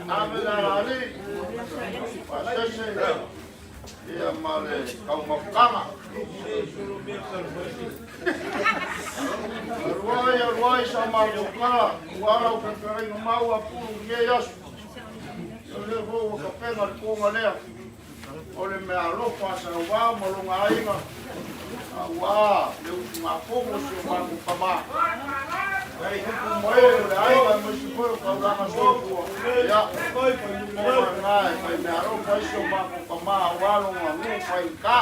Ave le alaalii, faasese, ia ma le taumafataga. Alu ai, alu ai sa matou tala, ua lau fetalaiga mau a Pulu i lenei aso. Ia o lea foi ua tapena le toga lea. O le meaalofa a Sauvao ma lona aiga, aua le usugafono o si o matou tama. Tupu ma ee o le aiga aemaise foi o taulaga soifua. Ia, o lena e fai meaalofa ai si o matou tama aua lona nuu faigata.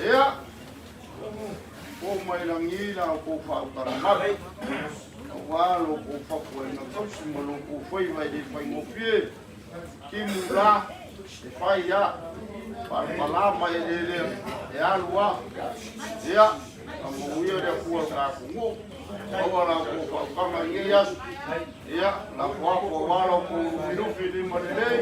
Ia, po mai lagi la outou faautaga malu, aua lo outou fapuaiga tausi ma lo outou faiva e le faigofie, timu la, e fai a, palapala ma eleele e alu a. Ia, faamanuia le Atua i lo tatou nuu, maua la outou faautaga i lenei aso. Ia, lafo atu aua lo outou lufilufi limalelei,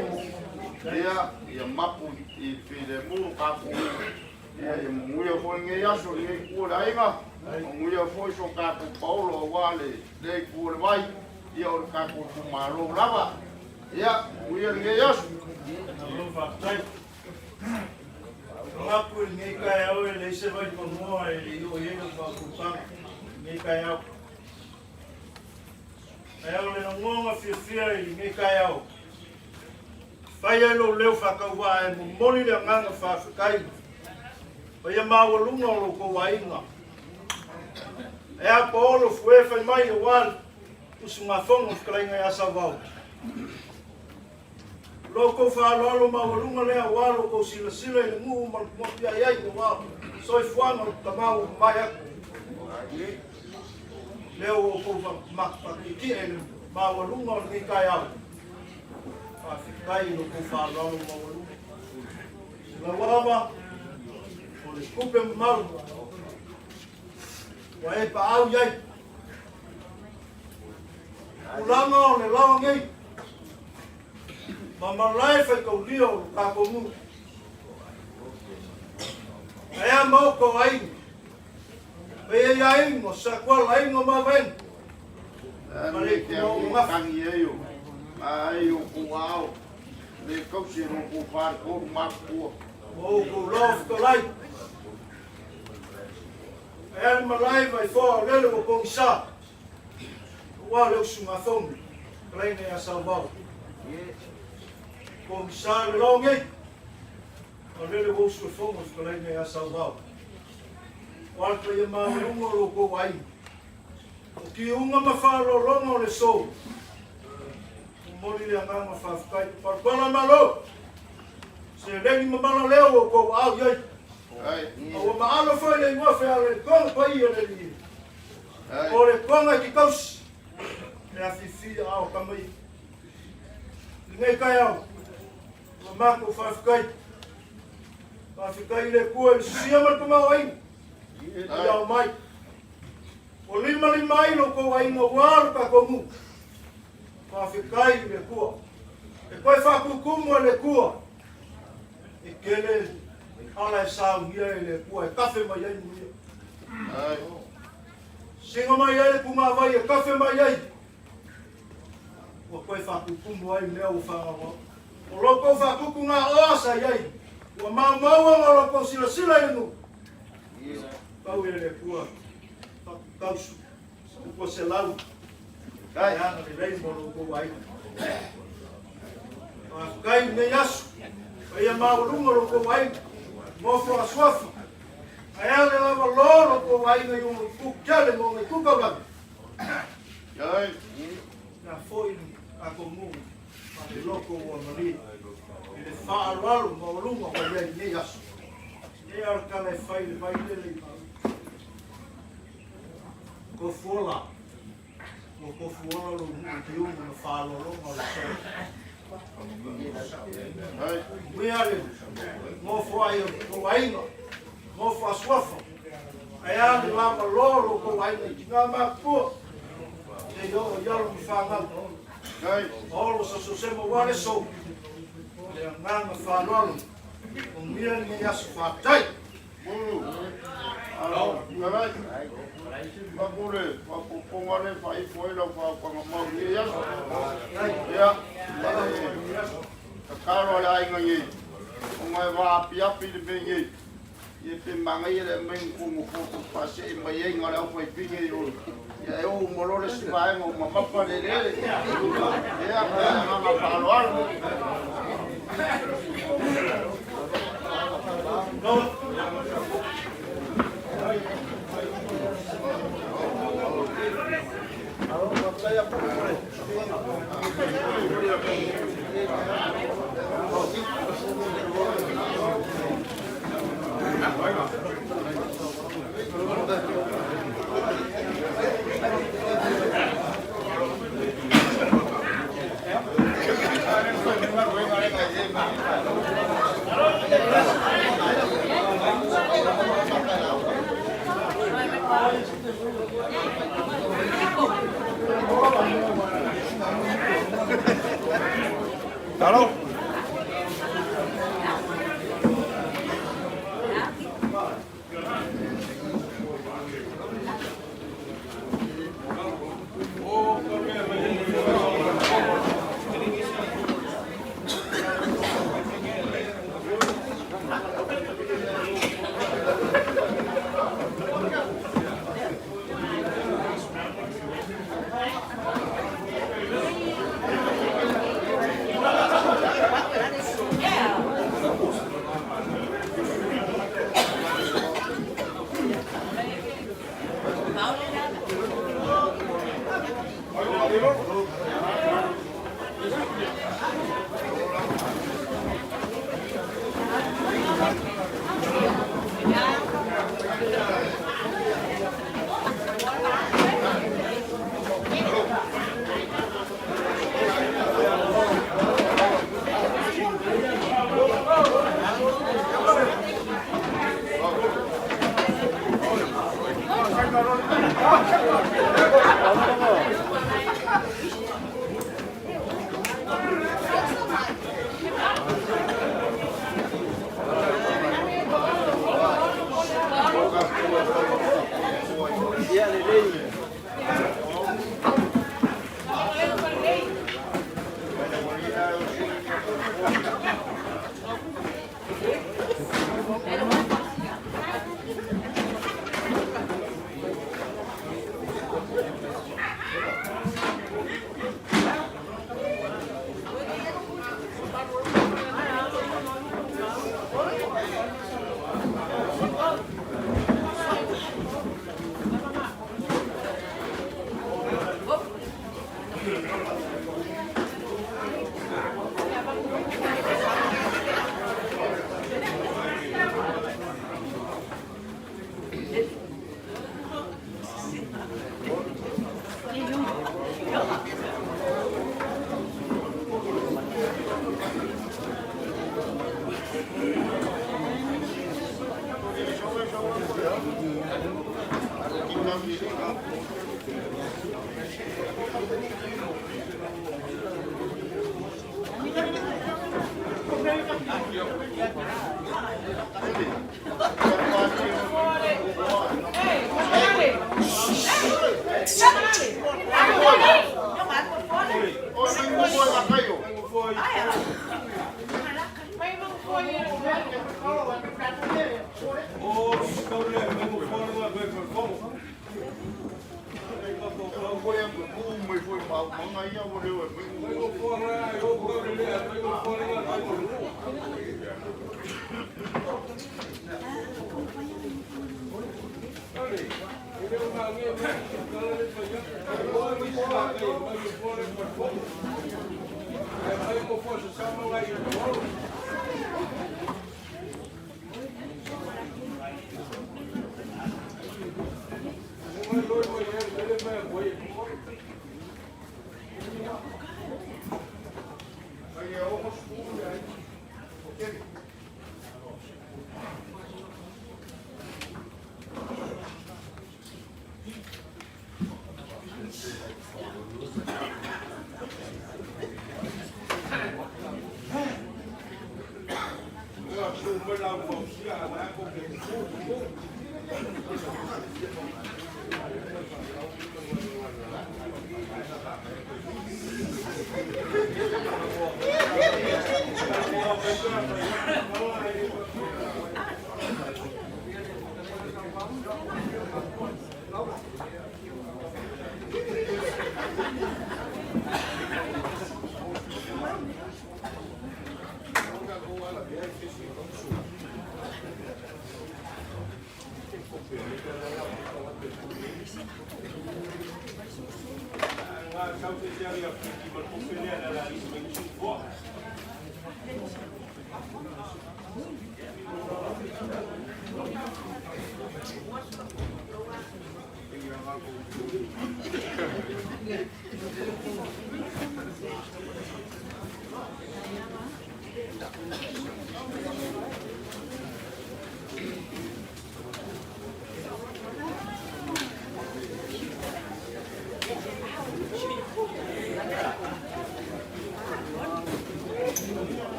ia, ia mapu i le filemu lo tatou nuu. Ia, ia manuia foi lenei aso i lenei itu o le aiga, manuia foi so tatou paolo aua lea itu o le vai, ia o le tatou itumalo lava. Ia, manuia lenei aso. Malo faafetai. Manatu i lenei taeao e leai se vaipanoa e le i oo i ai lau faautautaga i lenei taeao. Ae o le lagona fiafia i lenei taeao, Fai ai lou leo faatauvaa e momoli le agaga faafetai paia maualuga o lo outou aiga. E a paolo fue fai mai aua le usugafono fetalaiga ia Sauvao. Lo outou faaaloalo maualuga lea aua lo outou silasila i le nuu ma le motu ai ai aua soifuaga o le tama ua mamae atu. Lea ua outou faatietie i le maualuga o lenei taeao. Faafetai i lo outou faaaloalo maualuga. Lau lava, o le tupe mamalu ua e paau i ai. Tulaga o le laoa nei, ma malae faitaulia o lo tatou nuu. Ae a maota o aiga, e i ai aiga o Satuala, aiga o Mavaega. Ma le te au tangi ai o ai o kou ao le kausi e kou fale tolu matutua. O kou loa fetalai. Ae a le malae Vaifoa o lele ua pogisa. Aua le usugafono, fetalaiga ia Sauvao. Pogisa le loa nei. O lele ua usu le fono, fetalaiga ia Sauvao. O a le paia maualuga o lo outou aiga. O tiuga ma faaaloaloga o le so. Momoli le agaga faafetai. Palapala Malo! Seleni mamala lea ua outou aao i ai. A ua maalo foi le igoa feala i le toga paia le alii. O le toga i ke tausi. E afifi a o tama i. Lenei taeao, ua matou faafetai. Faafetai i le Atua i le sisia ma le tamaoaiga. I ao mai. O limalima ai lo tou aiga ua lo tatou nuu. Faafetai i le Atua. E toe faatutumu e le Atua. E tele ala e saunia e le Atua e tafe mai ai mulia. Singa mai ai le pugāvai e tafe mai ai. Ua toe faatutumu ai mea ua faagaoa. O lo tou faatutu ngā oa sa i ai. Ua maumau ona lo tou silasila i le nuu. Pau e le Atua, tausu, ua selau, e aga lelei mo lo tou aiga. Faafetai i lenei aso, paia maualuga lo tou aiga, nofo a suafa, ae a le lava lo lo tou aiga i ona itu tele ma ona itu taulagi. Na foi le tatou nuu ma le loto ua malie i le faaaloalo maualuga ua i ai i lenei aso. E a le tala e fai i le vai lele i Tofuola. Ua tofuola lou nuu i tiuga ma faaaloaloga o le soo. Uia le nofo ai o tou aiga, nofo a suafa, ae a le lava loa lo tou aiga i tina matutua, se i oo i alo ma fanau. Olo sa sosema ua le sou, le agaga faaaloalo. Manuia lenei aso faafetai. Alo, Avatu le faaopoopoga lea e faaifo ai lau faautaga mau i lenei aso. Ia, tatalo a le aiga nei, ona e vaapiapi le mea nei, ia pe manaia le aumai ni tou nofoa tou te faasee mai ai na o le aufaipine i o, ia e oo uma loa le isi vaega ua mamafa le eleele. Ia, ma le agaga faaaloalo. Malo. Ia lelei.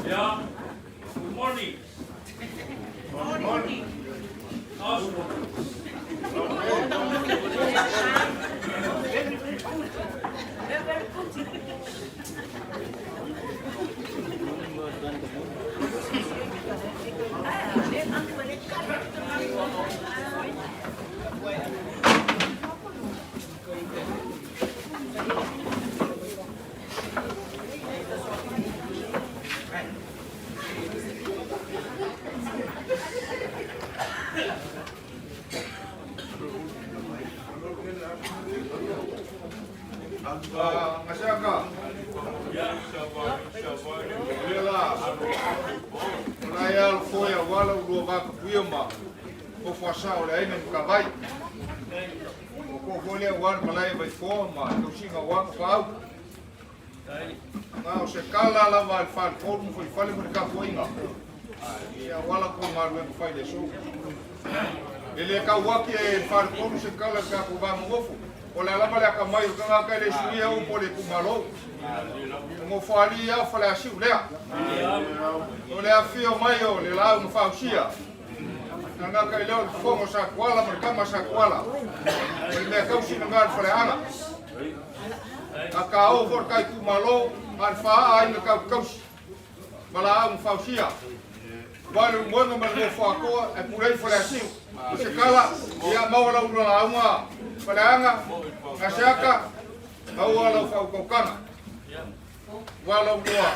Yeah. Good morning. Good morning. Gaseka. Lela. La ia al foia wala ua vakapuia ma o fuasa o le aina mkavai. O ko fole wan malai vai fo ma tausiga wa fau. Nga o se kala la ma fal kolu mo fale mo ka foinga. Ia wala ko ngalu e fai le so. Ele ka waki e fal kolu se kala ka ko ba mo O le alama le aka mai o kanga kai le suia o po le kumalo. O ngo whaali ia o whale asiu lea. O le awhio mai o le lau ma whausia. Nanga kai leo le fongo sa kuala ma le kama sa kuala. O le mea kausi na ngā le whale anga. A ka o fo kai kumalo, ma le whaa ai na kau kausi. Ma la au ma whausia. Wa le moenga ma le whakoa e purei whale asiu. O se kala, ia maua lau la launga whale anga, ngaseaka, maua lau whaukaukanga. Wa lau loa.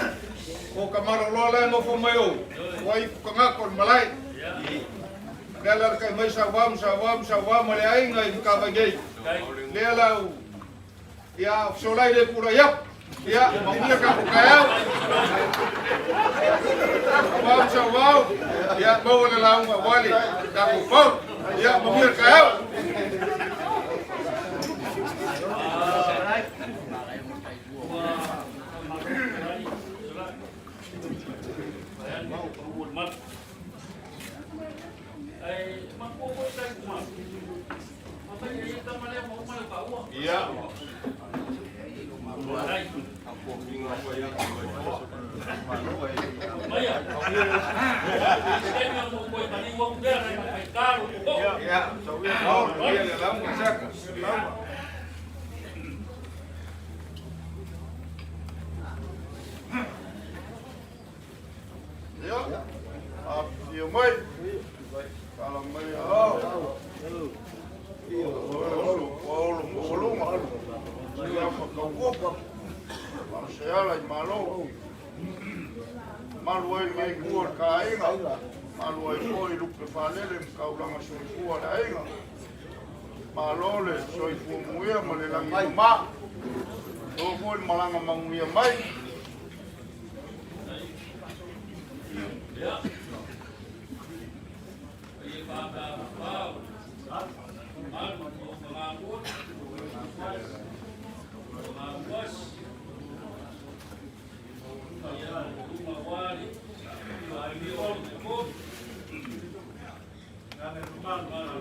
O ka maro loa le ngofo mai o. Wa i kangako le malai. Lea la kai mai sa wa sa wa sa wa ma le ainga i ka vai nei. Lea lau ia solai le pura ia. Ia mamuia ka ko kai au. Wa sa wa ia maua le launga wale ka ko pau. Ia mamuia kai au. Ia. Ia. Ia le launga saka. Ia. Afio mai. E ala i Malo. Malu ai lenei itu o le taaiga, malu ai foi lupe faalele ma taulaga soifua le aiga. Malo le soifua muia ma le lagi mama. Maua foi le malaga manuia mai. Ia, paia faatafafao, malu o Fagaloa, Fagaluasi, ia, luga aua le afifio o le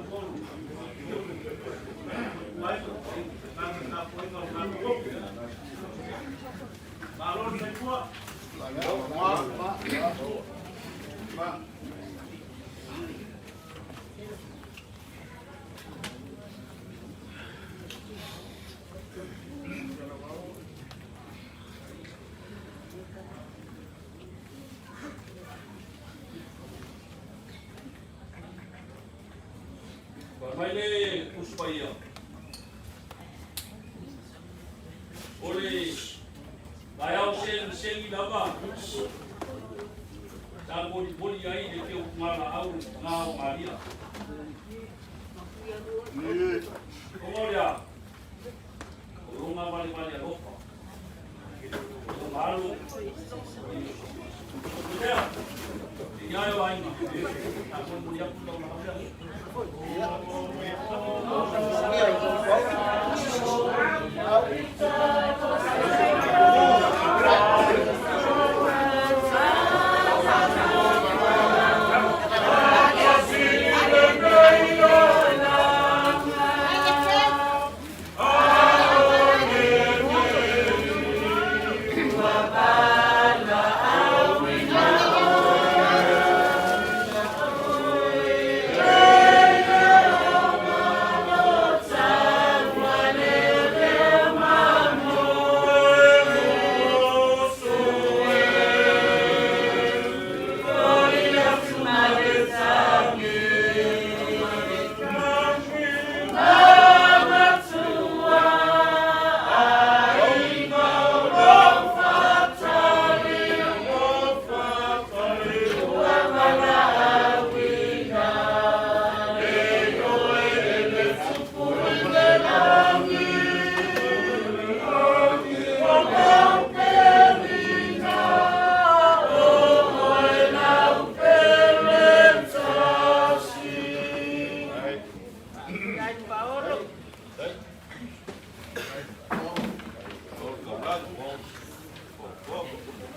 Tolu, Malo le soifua. Ma, Fai mai le Tusi Paia, O le taeao segisegi lava sa molimoli ai le feutugalaau i le paga o Maria. Ona o le a? O lona valevale alofa i lona alo o Iesu Keriso. Lea, e i ai o aiga, sa molimoli atu le taulaga lea.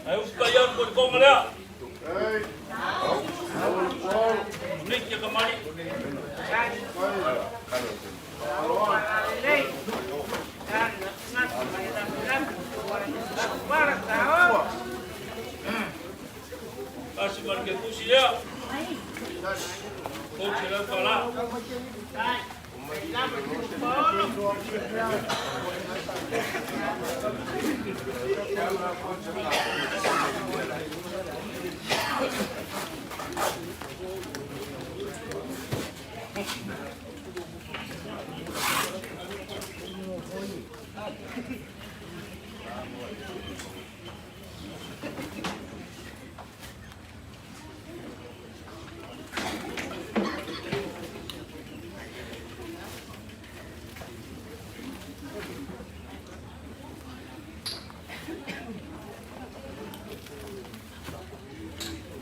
Ae usukai atu i le konga lea. Nei kia kamali. Kasi mar ke pusi lea. Coach lea pala.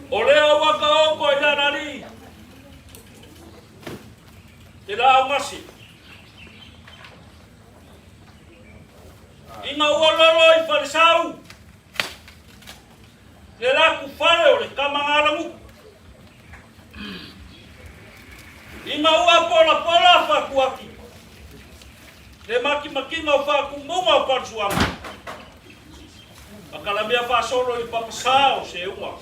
O lea ua taoto i lana alii te laaugasi, ina ua lolo i falesau le laku fale o le tama galanuku, ina ua polapola fatuaki le makimakiga o faatumuga o palusuaga, ma kalamea faasolo i le papasa o seuga.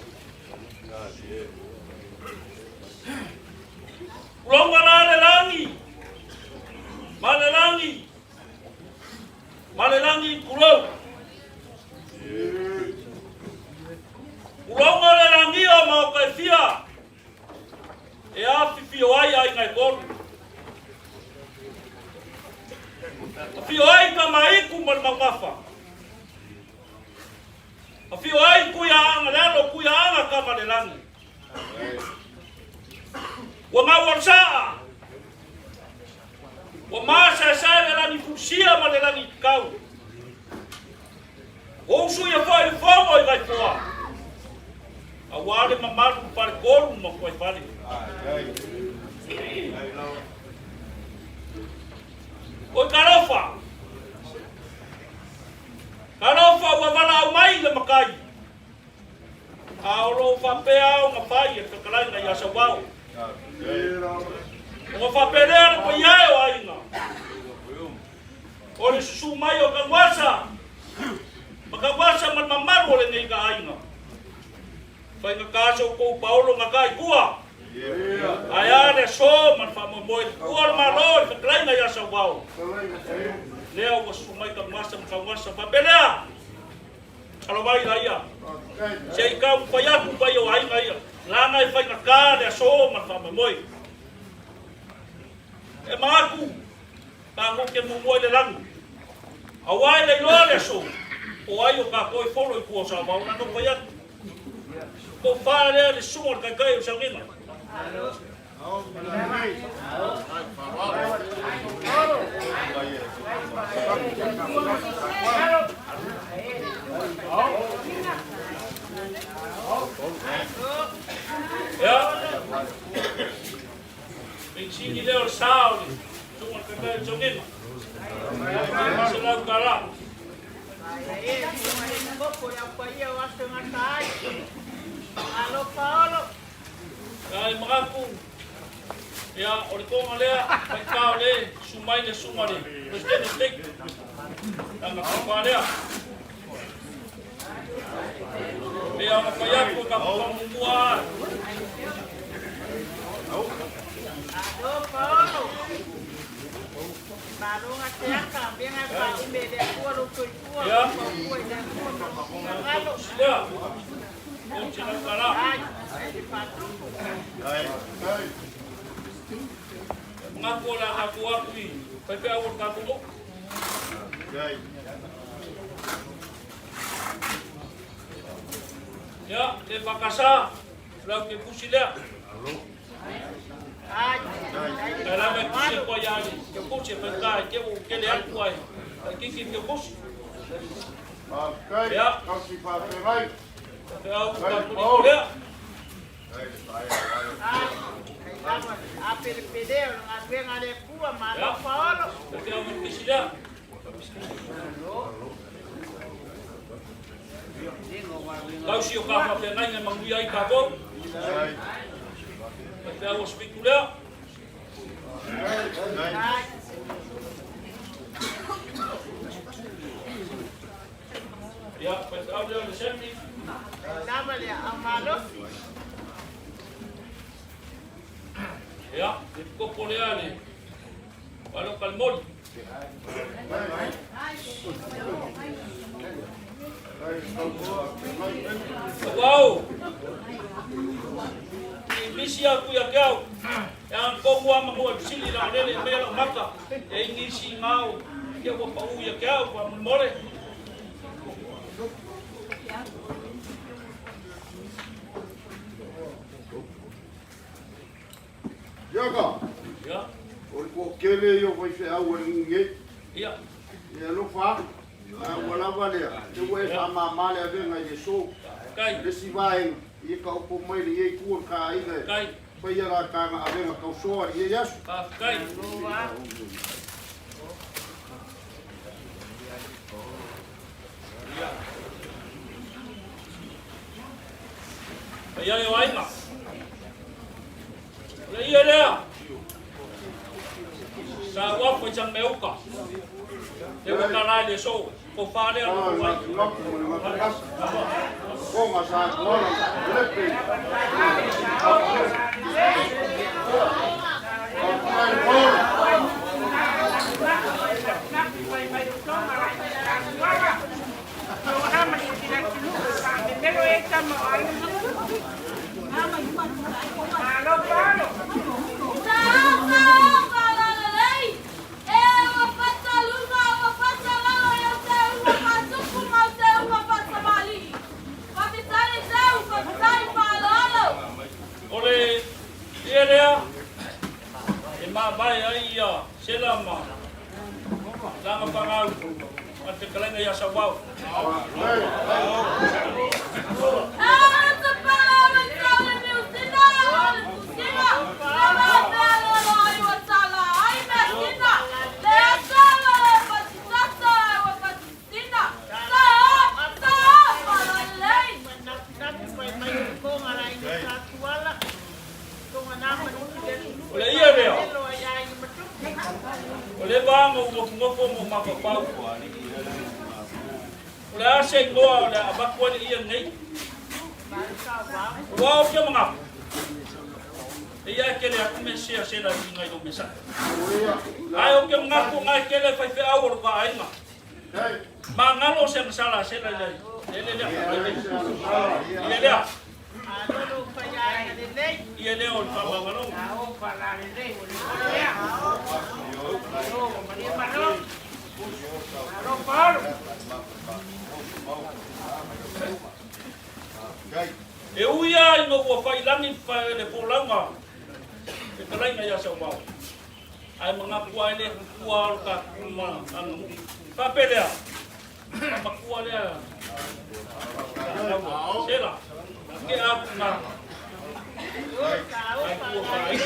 Tulauga la le lagi, ma le lagi, ma le lagi, tulou. Tulauga le lagia ma o kaifia e afifio ai aiga e tolu. Afio ai Tamaiku ma le Maugafa. Afio ai Kuiaaga le alo o Kuiaaga Kamalelagi. Ua mau o le saa. Ua masaesae le lagi fusia ma le lagi kau. Ua usuia foi le fono i Vaipoa. Aua le mamalu faletolu ma fuaifale. Oi talofa! Talofa ua valaau mai le matai. A o lo o faapea ona fai e le fetalaiga ia Sauao. Ona faapea lea le paia e o aiga. O le susu mai o Tanuvasa ma Tanuvasa ma le mamalu o lenei aiga. Faigata so outou paolo gata i tua. Ae a le aso ma le faamoemoe i le tua o le Malo i le fetalaiga ia Sauao. Lea ua susu mai Tanuvasa ma Tanuvasa faapea lea. Alo mai la ia. Se i taumafai atu paia o aiga ia. Leaga e faigata le aso ma le faamoemoe. E manatu tatou te muamua i le lagi. Aua e le iloa le aso, o ai o tatou e folo i tua o Samoa, na taumafai atu. Tofa lea le susuga o le taitai o le sauniga. Ia. Penisini lea o le sa o le susuga o le taitai o le sauniga. $500. Ia e manatu, ia, o le toga lea, faitā o le susu mai le susuga le Presidente o State, lana tofa lea. Pei ona fai atu e tatou faamuamua. Ia, lea. Manatu o le a tatou atu i faifeau o le tatou nuu. Ia, le EFKS, o le au te tusi lea. Kai lava e tusi atu ai a le tusi e faigata e te ua tele atu ai. Laitiiti le tusi. Faafetai, Ia. tausi faafeagai. Faifeau Katoliko lea. Ia. Faifeau Metotisi lea. Tausi o ka faafeagaiga e manuia ai tatou. Faifeau Aso Fitu lea. Ia, faifeau lea o le Assembly. Ia, le kopo lea le Paloka le moli. Wow! I misi aku ia te au. E ang komu ama mua sili la lele e mea lau maka. E ingisi ngau. Ia ua pau ia te au pa mole. Iaga, Ia, o le toatele ia o faifeau a le nuu nei. Ia. E alofa atu, a ua lava lea, te ua e faamama le avega i le aso. Kai. Le isi vaega, ia taoto mai le ia itu o le ta aiga e Kai. faia la taga avega tausoa i lenei aso. Faafetai. Paia e o aiga. O le ia lea. Sa uafu i Sameuka. Le ua tala i le so. Ko wha lea Ah, no le wai. gatunatu ma le gatunatu. Konga sa tuala, lepe. Faafetai le paolo. mavae ai ia Sela ma lana fanau ma le fetalaiga ia Sauao. O le ia lea, o le va na ou nofonofo ma ou mafaufau. O le a se igoa o le a avatu ai le ia lenei? Ua o ke manatu. E ia e kele atu me sea sela i ngai lo mesa. Ai o ke manatu ngai kele fai feau o lo vaaiga. Mangalo se masala sela i le le le le le. Ia lea o le faamagaloga. E ui lava ina ua fai lagi le folauga fetalaiga ia Sauvao, ae manatu ai le kukua o le tatou ma aganuu. Faapea lea, Matua lea. Sela. Ke a ku ngā. Ai kua whaai.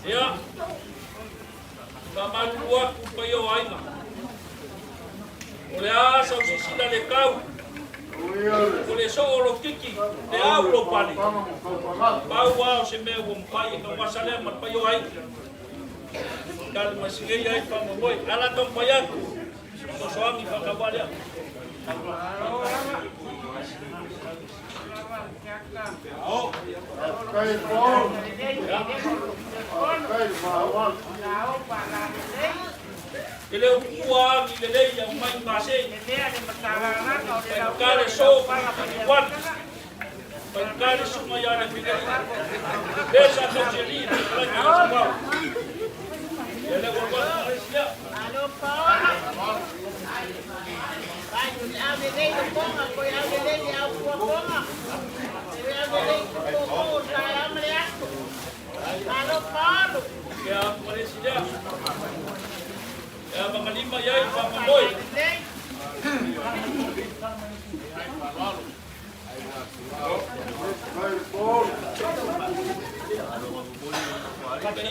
Ia. Ka malu atu pai o aiga. O le a sau sisila le kau. O le soo lo kiki, le au lo pale. Pau a o se mea ua mafai e tauasa lea ma le paia o aiga. Tali mai singei ai faamoemoe. Ala taumafai atu. Sosoagi faatauvaa lea. E le o tuua ni lelei au mai masei. Faigata le so wan. Faigata le suga ia le filei. Le sa tausi alii le fetalaiga ia Sauvao. Ia le ua alu atu ma le isi lea. Ia atu ma le isi lea. Ia magalima i ai faamoemoe.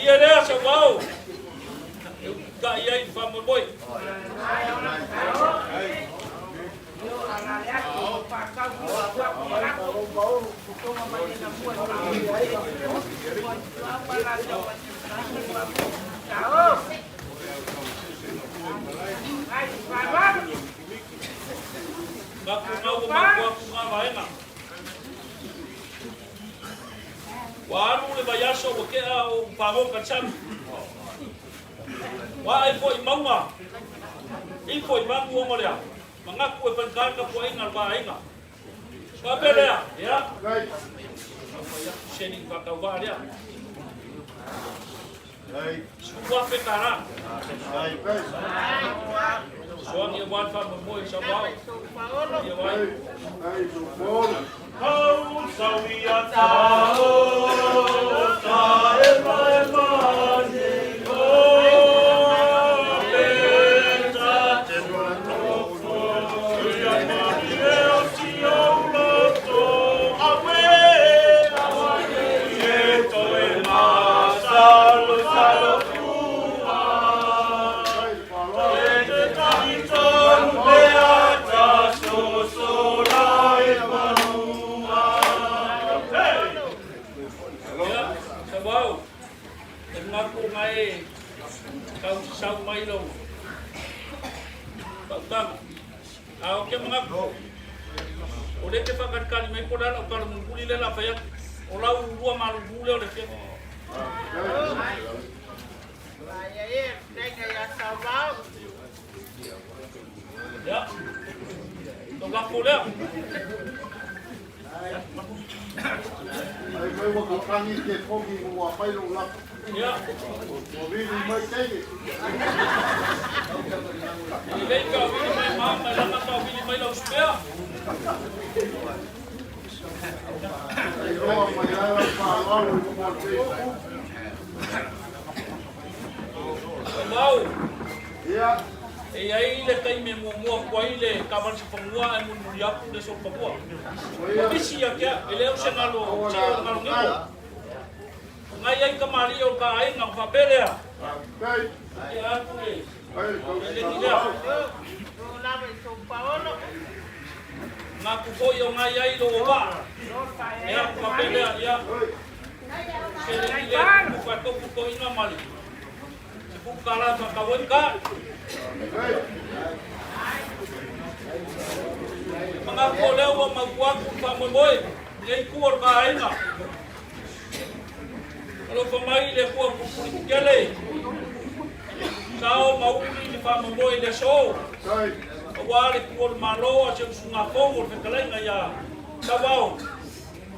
Ia lea Sauvao. E ututai ai le faamoemoe. Ka pūngau o makua ku ngā vaega. Ua alu le vaiaso ua kea o Pago ka le sami. Ua ae foi i mauga, ifo i vagu ona lea, manatu e faigata le tapuaiga a le vaaiga. Faapea lea, ia, taumafai atu se alii faatauvaa lea. $10,000. Soagi aua le faamoemoe i Samoa. Ia vai. Kau sauia tao ta e mai mani o peta te ia mani e o ti au loto awe e toe ma salo salo ua e te tahi tonu pea ta sosola e manua. Hey! Ia, Sauvao, e manatu ngai e tau sasau mai lau fautaga. A o ke manatu, o lea e te faakalikali mai po o le a lau tala mulimuli lea o le a fai atu, o lau lua malulu lea o le afioga. Ia, tou lafo lea. Ai mai ua katangi ke kogi ua fai lou lafo. Ia. Ua vili mai teine. E lelei pe a vili mai ma, mai lana pe a vili mai lau spare. Iloa mai ai lau faaaloalo i luma o le Facebook. Sauvao. Ia. E i ai le taimi e muamua atu ai le taavale sifanua ae mulimuli atu le solofanua. Ua pisi ia te au, e le o se galo tio o le galo nigo. Na i ai tamalii o le ta aiga ona faapea lea, Tea atu le seleni lea. Manatu foi o na i ai lou vaa. Ia, ona faapea lea, ia, seleni lea e tutuka e tofu toeaina ma le $10 e faatau ai le ta. Manatu o lea ua mautu atu le faamoemoe i lenei itu o le ta aiga. Alofa mai le Atua Pulepuletetele, sao ma uli le faamoemoe i le aso, aua le tu o le Malo a si ou usugafono o le fetalaiga ia Tauao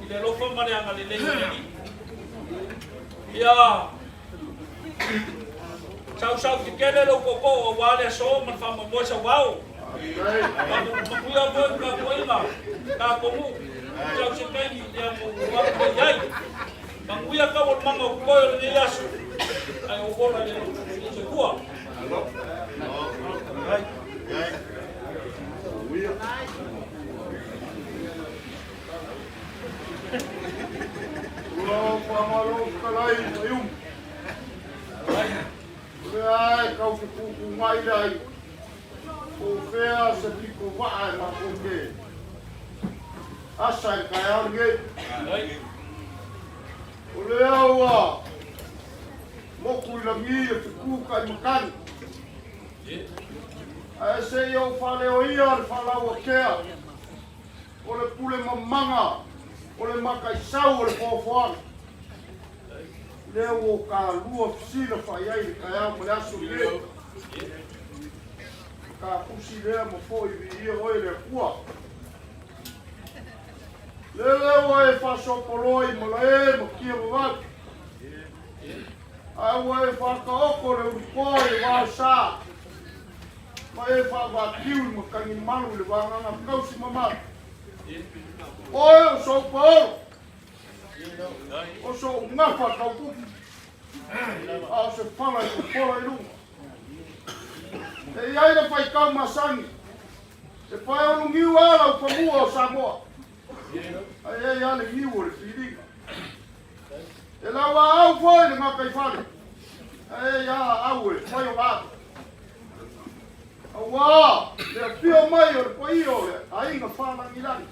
i le alofa ma le agalelei o le Alii. Ia sausau tetele lou tootoo aua le aso ma le faamoemoe Sauao. Manuia foi le tapuaiga tatou nuu, sau se taimi ia ou atu ai i ai. Manuia taualumaga o totoe o lenei aso, ae ou ola i le soifua. Ua faamalo fetalai Mayumu. O lea e tau fetuutuu mai le aiga. Po o fea se pito vaa e matou te asa i le taeao lenei. O lea ua motu i lagi e fetu taimatagi. Ae se i ou faaleoia le faalauatea o le pule mamaga o le mataisau o le foafoaga. Lea ua o kalua fesilafai ai i le taeao ma le aso lenei. Ka tusi lea ma foi viia oe le Atua. Lele ua e faasopoloa i malae ma kia vavau. Ae ua e faataoto le ulutoa i le vaosa ma e faavatiu i matagi malu i le vagana tausi mamalu. Oe o sou paolo, o sou gafa taupupu, a o se fala e popola i luga. E i ai le faitau masani, e paeolu niu a lau fanua o Samoa, ae e i ai lava le niu o le filiga. E lauaau foi le gataifale, ae e i ai lava aau e fai o ave. Auā le afio mai o le paia o le aiga faalagilagi,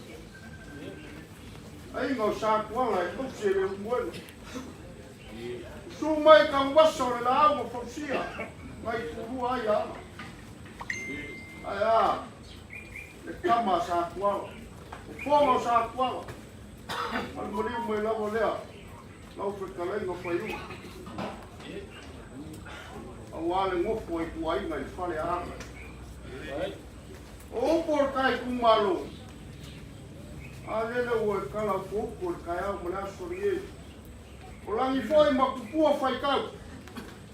aiga o Satuala e tausi e Leulumoega. Susu mai Tanuvasa o le laau na fausia nai tulua ai ana. Ae a le tama a Satuala, o fofoga o Satuala, ma le maliu mai lava lea lau fetalaiga Faiumu. Aua le nofo ai tuaiga i le fale a Aga. O upu o le ta itumalo, a lele ua e tala upu upu i le taeao ma le aso lenei. O lagi foi ma tupua faitau,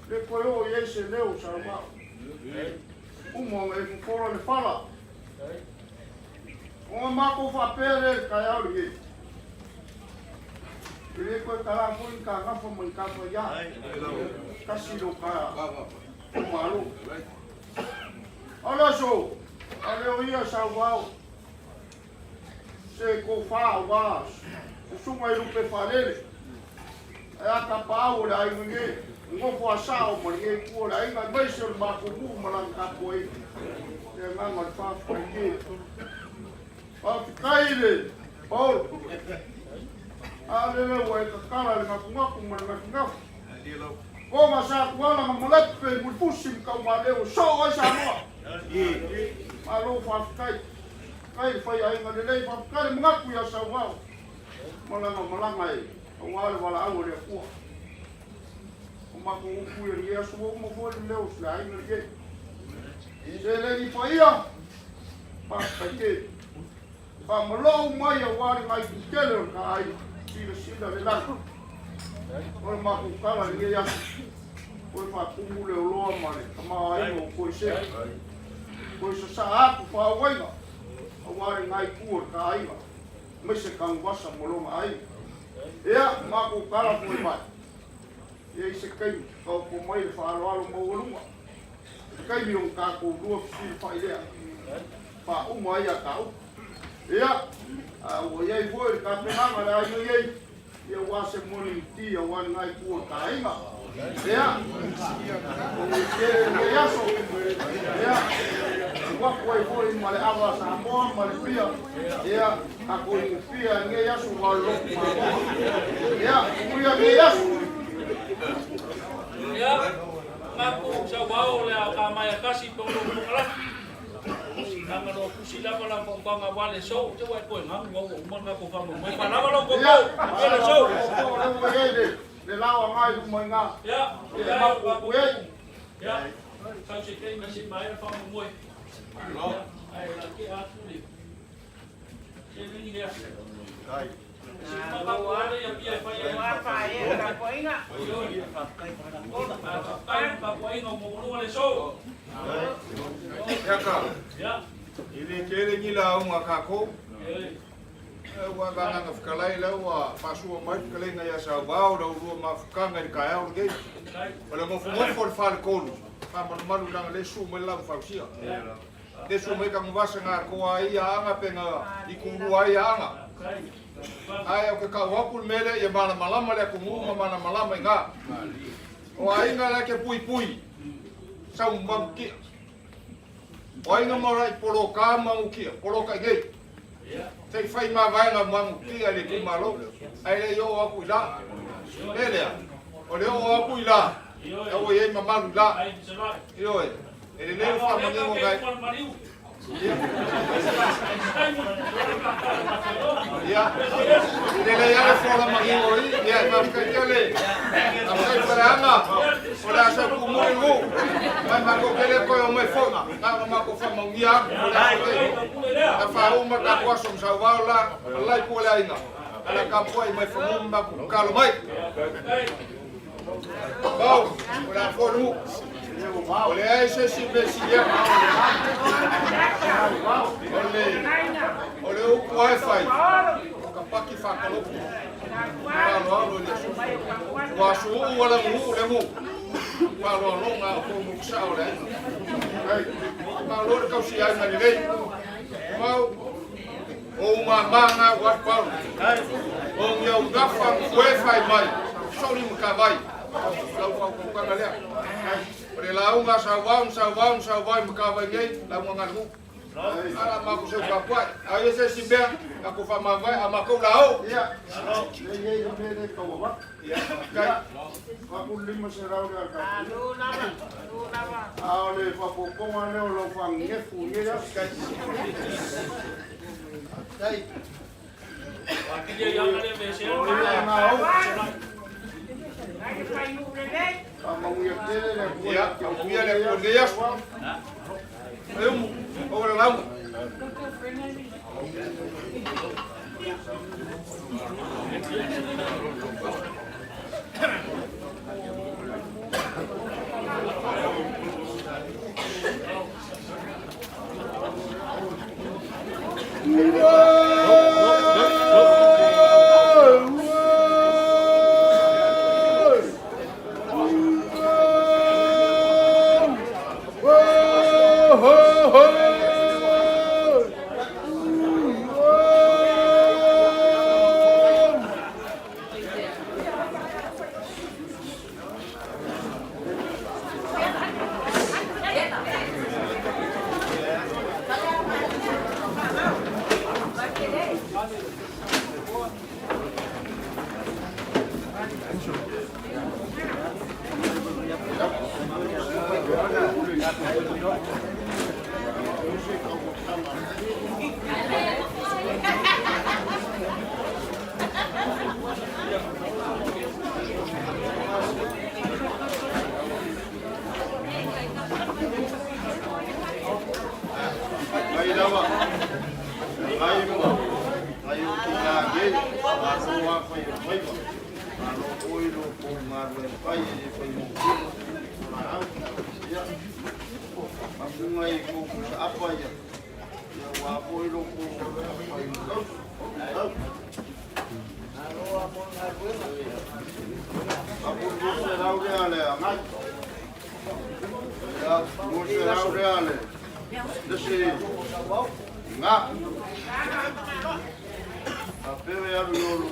le toe oo i ai se leo o Sauvao. Uma ona e fofola le fala. Ona matou faapea lea i le taeao lenei. E le toe tala foi ni ta gafa ma ni ta faiā. Tasi lo ta malo. O le aso, a leo ia Sauvao. Se tofa aua susuga i lupe faalele. Ae a tapaau o le aiga nei, nofo a sao ma lenei itu o le aiga aemaise o le matou nuu ma lana tapuaiga. Le agaga o le faafetai tele. Faafetai i le Paolo. A lele ua e tatala le gatunatu ma le gafingafi. Koma sa tuala ma malepe i Mulipusi ma Taumaleu e soo ai Samoa. Malo faafetai. Faafetai le fai aiga lelei, faafetai le manatu ia Sauvao. Malaga malaga e aua le valaau a le Atua. O matou upu ia lenei aso ua uma foi le leo o se aiga lenei. Seleni paia, faafetai tele. Faamalou mai aua le nai tele o le ta aiga, silasila le lagi. O le matou tala i lenei aso, toe faatumu le oloa ma le tamaoaiga o Koesea. Toe sasaa atu faauaiga aua le nai tu o le ta aiga. Aemaise Tanuvasa ma lona aiga. Ia, matou tala foi mai. Ia i se taimi, taoto mai le faaaloalo maualuga. I se taimi ona tatou lua fesilafai lea, faauma ai a ta upu. Ia, a ua i ai foi le tapenaga a le aiga nei, ia aua se morning tea aua lena itu o le ta aiga. Ia, o le tele lenei aso, ia, tuu atu ai foi ma le ava a Samoa ma le pia, ia, tatou inufia i lenei aso aua o le lotu mamoa. Ia, manuia lenei aso. Ia, mapu sauvao o le a ka mai a tasi pe o lo fonga Nanga no kusi lava la paupanga wale so te wai koe ngamu au uma nga ko fa mo fa lava lo ko Ia, ko le so. o le ua i ai le lao agai luma i gā. Ia, Ia, e mapu ai. Ia, sau se te se mai fa mo mo. Ia, ai la ke atu le. Se ni le. Se ma ka ko ale ia pia fa ia. Kai pa ko ai no mo le so. Yaka, Ia. i le tele ni la unga kako, E. ua nganga whakalai lau ua whasua mai whakalai ngai a sauvao lau rua mafukanga i le kaeao le kei. Kai. O le ngofungofo le whale kolu, wha langa le su mai lau whausia. Le su mai ka ngwasa ngā koa ai a anga pe ngā i kuru ai a anga. Kai. Ai o ke kau hapu le mele ia mana malama le aku ma mana malama i ngā. O ainga le ke pui pui, sau mamu kia. O ainga mara i polo ka mamu kia, polo ka i ngei. Te whai mā vaenga mamu kia le ku malo. Ai le i o aku i la. Le lea. O le o aku i la. E o i ei mamalu i la. Ai se la. I oe. E le leo wha mangingo ngai. Ia. I le le ale fōla mangingo i. Ia, ma whakaitia le. A whakai whareanga. O le asa ku muri ngu. Mai mako kele koe o mai fōna. Ngā mako wha maungia aku. O le aso te. Na whauma ka kuaso msau la. Alai ku le ainga. Ala ka pua i mai whangu maku kalo mai. Bau, o le afonu. O le ai se si me si ia. O le upu ai whai. O ka paki whakalopu. Whalo alo i le aso. Ua aso uu wala ngu le ngu. Whalo alo ngā o kou muku sao le ainga. Malo le kausi ai mani nei. Mau, o uma manga wat pau. O ngia ugafa kue whai mai. Soli mka vai. Lau whau kau lea. O le launga sa wau sa wau sa wau mka vai nei. Lau nga ngu. Ala maku seu kapuai. Ai se si bea. Aku fa mavai a makou la o. Ia, le i ai le mea le kau awatu. Ia, kai. Faku lima se rau le alka. A o le whapoponga leo lau whangefu nge aso. Kai. Kai. Ia ia le me se. Ia ngā au. Ka manguia tele le kua. Ia, ka manguia le kua le aso. E umu, o le lauga. Mai lava. Ngai ma. Ngai o ki ngā ge. Ngā roa whai o whaiwa. Ngā ro oi ro ko ngā rua whai e whai mo kino. O la au. Ia. Mamunga i ko kusa apa ia. Ia wā poi ro ko whai mo kausu. tau. Apu 200 lea le agai. Ia, 200 lea le. Lesi. Nga. A pewe alu yo lu.